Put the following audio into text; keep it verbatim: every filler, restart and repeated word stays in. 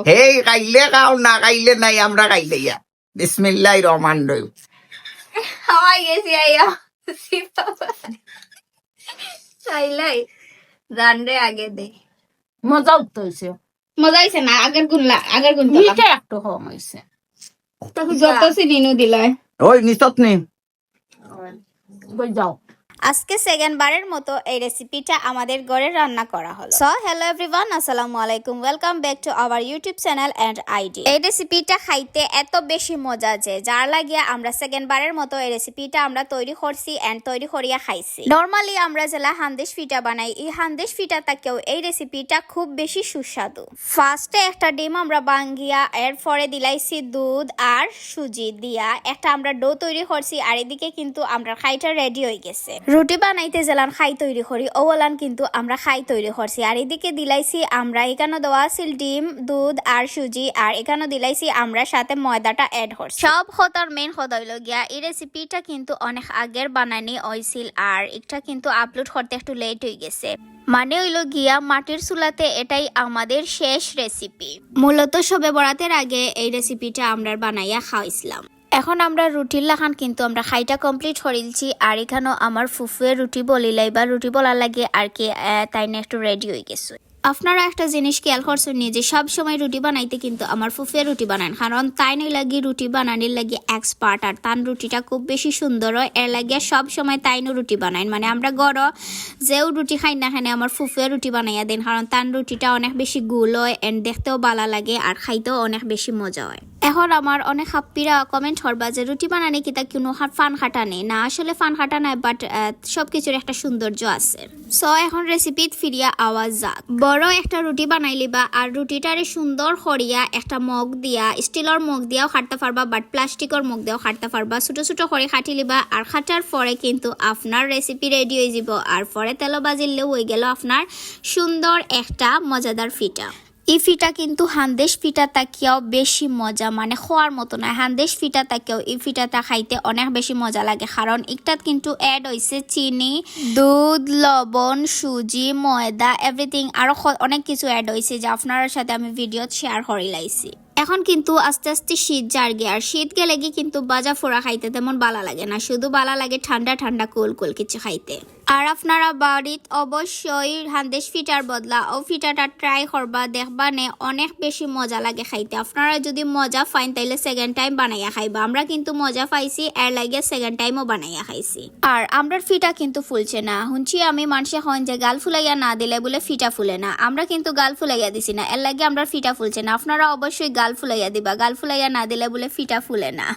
হেই, খাইলে খাও, না খাইলে নাই, আমরা খাইলে ইয়া। বিসমিল্লাহির রহমানির রহিম। হাওয়াই গেছি আইয়া। খাইলাই। জানরে আগে দে। মজা উঠতে হয়েছে। মজা হইছে না, আগের গুণ লা-, আগের গুণ তো মিঠা একটু কম হয়েছে। যত চিনি নু দিলাই। ওই নিচত নি। ওই যাও। আজকে সেকেন্ড বারের মতো এই রেসিপিটা আমাদের ঘরে রান্না করা হলো। So hello everyone, আসসালামু আলাইকুম, welcome back to our YouTube channel and ID। এই রেসিপিটা খাইতে এত বেশি মজা যে যার লাগিয়া আমরা সেকেন্ড বারের মতো এই রেসিপিটা আমরা তৈরি করছি এন্ড তৈরি করিয়া খাইছি। নরমালি আমরা যেলা হান্দেশ পিঠা বানাই, এই হান্দেশ পিঠা তাকেও এই রেসিপিটা খুব বেশি সুস্বাদু। ফার্স্টে একটা ডিম আমরা ভাঙ্গিয়া এরপরে দিলাইছি দুধ আর সুজি দিয়া একটা আমরা ডো তৈরি করছি। আর এদিকে কিন্তু আমরা খাইটা রেডি হয়ে গেছে। রুটি বানাইতে যেলান খাই তৈরি করি, ওলান কিন্তু আমরা খাই তৈরি করছি। আর এদিকে দিলাইছি আমরা, এখানে দেওয়া আছিল ডিম, দুধ আর সুজি, আর এখানে দিলাইছি আমরা সাথে ময়দাটা অ্যাড করছি। সব কথার মেইন কথা হইল গিয়া এই রেসিপিটা কিন্তু অনেক আগের বানানি হয়েছিল, আর এটা কিন্তু আপলোড করতে একটু লেট হয়ে গেছে। মানে হইল গিয়া মাটির চুলাতে এটাই আমাদের শেষ রেসিপি। মূলত শবে বরাতের আগে এই রেসিপিটা আমরা বানাইয়া খাওয়াইছিলাম। এখন আমরা রুটির লাখান কিন্তু আমরা খাইটা কমপ্লিট করিলছি। আর এখানেও আমার ফুফুয়ে রুটি বলিলাই বা রুটি বলার লাগে আর কি, আহ, তাই না একটু রেডি হয়ে গেছে। আপনারা একটা জিনিস খেয়াল করছেন নি যে সব সময় রুটি বানাইতে কিন্তু আমার ফুফুয়ে রুটি বানান, কারণ তাইন লাগি রুটি বানানির লাগি এক্সপার্ট। আর তান রুটিটা খুব বেশি সুন্দর হয়, এর লাগি সব সময় তাইনও রুটি বানাইন। মানে আমরা ঘরো যেও রুটি খাই না কেনে আমার ফুফুয়ে রুটি বানাইয়া দেন, কারণ তান রুটিটা অনেক বেশি গুল হয় এন্ড দেখতেও ভালা লাগে আর খাইতেও অনেক বেশি মজা হয়। এখন আমার অনেক হাপ্পিরা কমেন্ট করবা যে রুটি বানানি কিতা কোনো হা-, ফান কাটা নেই না, আসলে ফান কাটা নাই, বাট সব কিছুর একটা সৌন্দর্য আছে। সো এখন রেসিপিত ফিরিয়া আওয়া যাক। বড় একটা রুটি বানাই লিবা আর রুটিটারে সুন্দর করিয়া একটা মগ দিয়া, স্টিলর মগ দিয়াও কাটতে পারবা, বাট প্লাস্টিকর মগ দিয়াও কাটতে পারবা। ছোট ছোট করে কাটি লিবা আর কাটার পরে কিন্তু আপনার রেসিপি রেডি হয়ে যাব। আর পরে তেলো বাজিলেও হয়ে গেল আপনার সুন্দর একটা মজাদার পিঠা। এই পিঠা কিন্তু হান্দেশ পিঠা তাকিয়াও বেশি মজা, মানে খোয়ার মতো নয়। হান্দেশ পিঠা তাকিয়াও এই পিঠাটা খাইতে অনেক বেশি মজা লাগে, কারণ একটাত কিন্তু অ্যাড হইছে চিনি, দুধ, লবণ, সুজি, ময়দা, এভরিথিং, আরো খ-, অনেক কিছু অ্যাড হইছে, যা আপনার সাথে আমি ভিডিও শেয়ার করি লাইছি। এখন কিন্তু আস্তে আস্তে শীত যারগি, আর শীত গেলে কি কিন্তু ভাজা ফোড়া খাইতে তেমন ভালা লাগে না, শুধু ভালা লাগে ঠান্ডা ঠান্ডা কুল কুল কিছু খাইতে। আর আপনারা বাড়িত অবশ্যই হান্দেশ পিঠার বদলা ও পিঠাটা ট্রাই করবা, দেখবা নে অনেক বেশি মজা লাগে খাইতে। আপনারা যদি মজা পাইন তাইলে সেকেন্ড টাইম বানাইয়া খাইবা। আমরা কিন্তু মজা পাইছি, এর লাগে সেকেন্ড টাইমও বানাইয়া খাইছি। আর আমরার পিঠা কিন্তু ফুলছে না। শুনছি আমি মানষে কইন যে গাল ফুলাইয়া না দিলে বুলে পিঠা ফুলে না। আমরা কিন্তু গাল ফুলাইয়া দিছি না, এর লাগে আমরার পিঠা ফুলছে না। আপনারা অবশ্যই গাল ফুলাইয়া দিবা, গাল ফুলাইয়া না দিলে বুলে পিঠা ফুলে না।